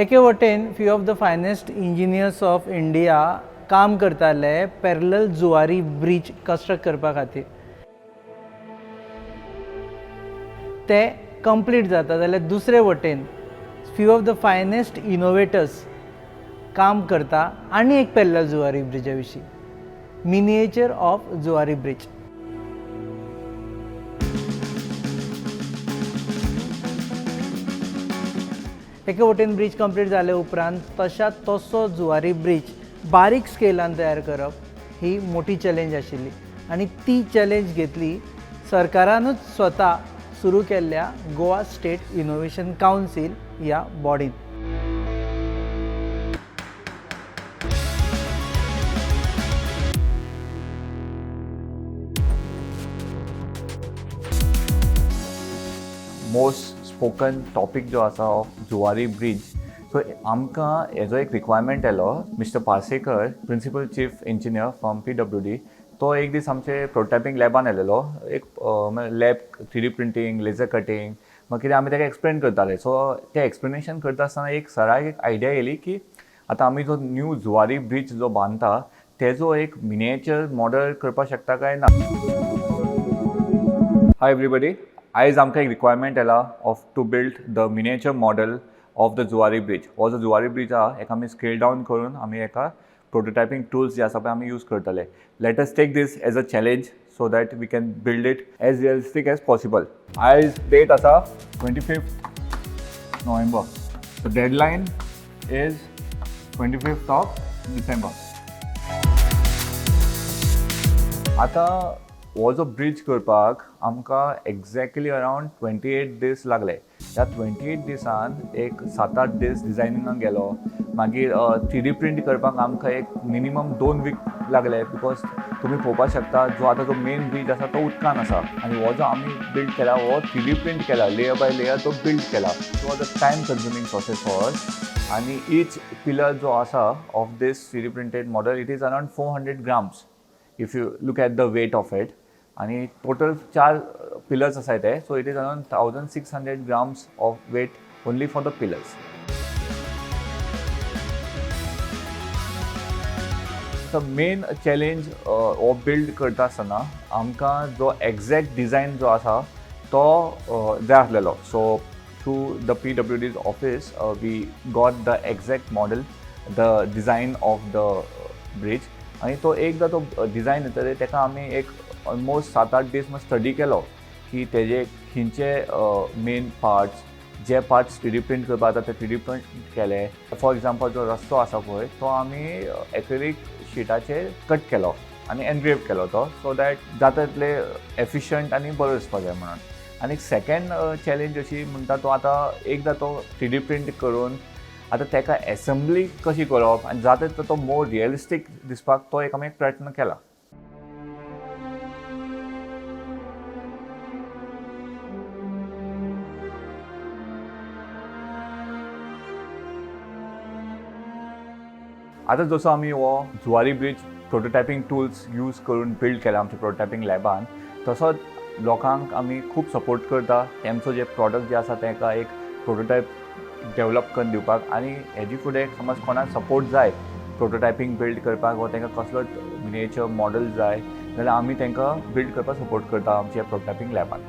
एके वटेन few of the finest engineers of India काम करताले पॅरलल जुवारी ब्रीज कन्स्ट्रक्ट करपा खातीर. ते कंप्लीट जाता जाल्यार दुसरे वटेन few of the finest innovators काम करता आनी एक पॅरलल जुवारी ब्रिजा विशीं, मिनिएचर ऑफ जुवारी ब्रिज. एके वटेन ब्रीज कंप्लीट जाले उपरांत तशा तसो जुवारी ब्रीज बारीक स्केलान तयार करप ही मोठी चॅलेंज आशिल्ली आनी ती चॅलेंज घेतली सरकारानूच स्वता सुरू केल्ल्या गोवा स्टेट इनोव्हेशन कावन्सील ह्या बॉडीन. मोस्ट स्पोकन टॉपीक जो आसा ऑफ जुवारी ब्रीज. सो आमकां हेजो एक रिक्वायरमेंट आयलो. Mister Parsekar, principal chief engineer from PWD, तो एक दीस आमचे प्रोटोटायपींग लॅबान आयलेलो. एक lab 3D printing, laser cutting, मागीर कितें आमी ताका एक्सप्लेन करताले. सो तें एक्सप्लेनेशन करता आसतना एक सराक एक आयडिया येयली की आतां आमी जो न्यू जुवारी ब्रीज जो बांदता तेजो एक मिनिएचर मॉडल करपाक शकता काय ना. हाय एवरीबडी, आयज आमकां एक रिक्वायरमेंट आयला of to build the miniature model of the Zuari bridge. हो जो जुवारी ब्रिज आहा हेका आमी स्केल डावन करून आमी हेका प्रोटोटायपींग टूल्स जे आसा पळय आमी यूज करतले. Let us take this as a challenge so that we can build it as realistic as possible. आयज डेट आसा 25th November. So deadline is 25th of December. आतां हो जो ब्रिज करपाक आमकां एक्झॅक्टली अरावंड 28 दीस लागले. ह्या 28 दिसान एक 7-8 दीस डिझायनिंगाक गेलो. मागीर 3D print करपाक आमकां एक मिनिमम 2 वीक लागले, because तुमी पळोवपाक शकता जो आतां जो मेन ब्रिज आसा तो उदकान आसा आनी हो जो आमी बिल्ड केला हो 3D print केला, लेयर बाय लेयर तो बिल्ड केला. It was a time consuming process for us. आनी ईच पिलर जो आसा of this 3D printed model, it is around 400 grams if you look at the weight of it. आनी total 4 pillars आसाय ते, so it is around 1600 grams of weight only for the pillars. The main challenge हो build करता आसतना आमकां जो exact design जो आसा तो जाय आसलेलो. So through the PWD's office we got the exact model, the design of the bridge. आनी तो एकदां तो डिझायन येतकीर ताका आमी एक ऑलमोस्ट 7-8 दीस मातसो स्टडी केलो की तेजे खंयचे मेन पार्ट्स, जे पार्ट्स 3D print करपाक जाता ते 3D print केले. फॉर एग्जाम्पल जो रस्तो आसा पळय तो आमी एक्रेलीक शिटाचेर कट केलो आनी एनग्रेव केलो तो, सो that जाता तितले एफिशंट आनी बरो दिसपाक जाय म्हणून. आनी सेकेंड चॅलेंज अशी म्हणटा तो आतां एकदां तो 3D print करून आतां ताका एसेंब्ली कशी करप आनी जाता तितलो तो मोर रियलिस्टीक दिसपाक तो एक आमी प्रयत्न केला. आतां जसो आमी हो Zuari bridge prototyping tools use करून बिल्ड केला आमच्या प्रोटोटायपींग लॅबान, तसोच लोकांक आमी खूब सपोर्ट करता तेमचो जे प्रोडक्ट जे आसा तांकां एक प्रोटोटायप डेवलप करून दिवपाक. आनी हेजी फुडें समज कोणाक सपोर्ट जाय प्रोटोटायपींग बिल्ड करपाक वा तांकां कसलोच मिनिएचर मॉडल जाय जाल्यार आमी तांकां बिल्ड करपाक सपोर्ट करता आमच्या प्रोटोटायपींग लॅबान.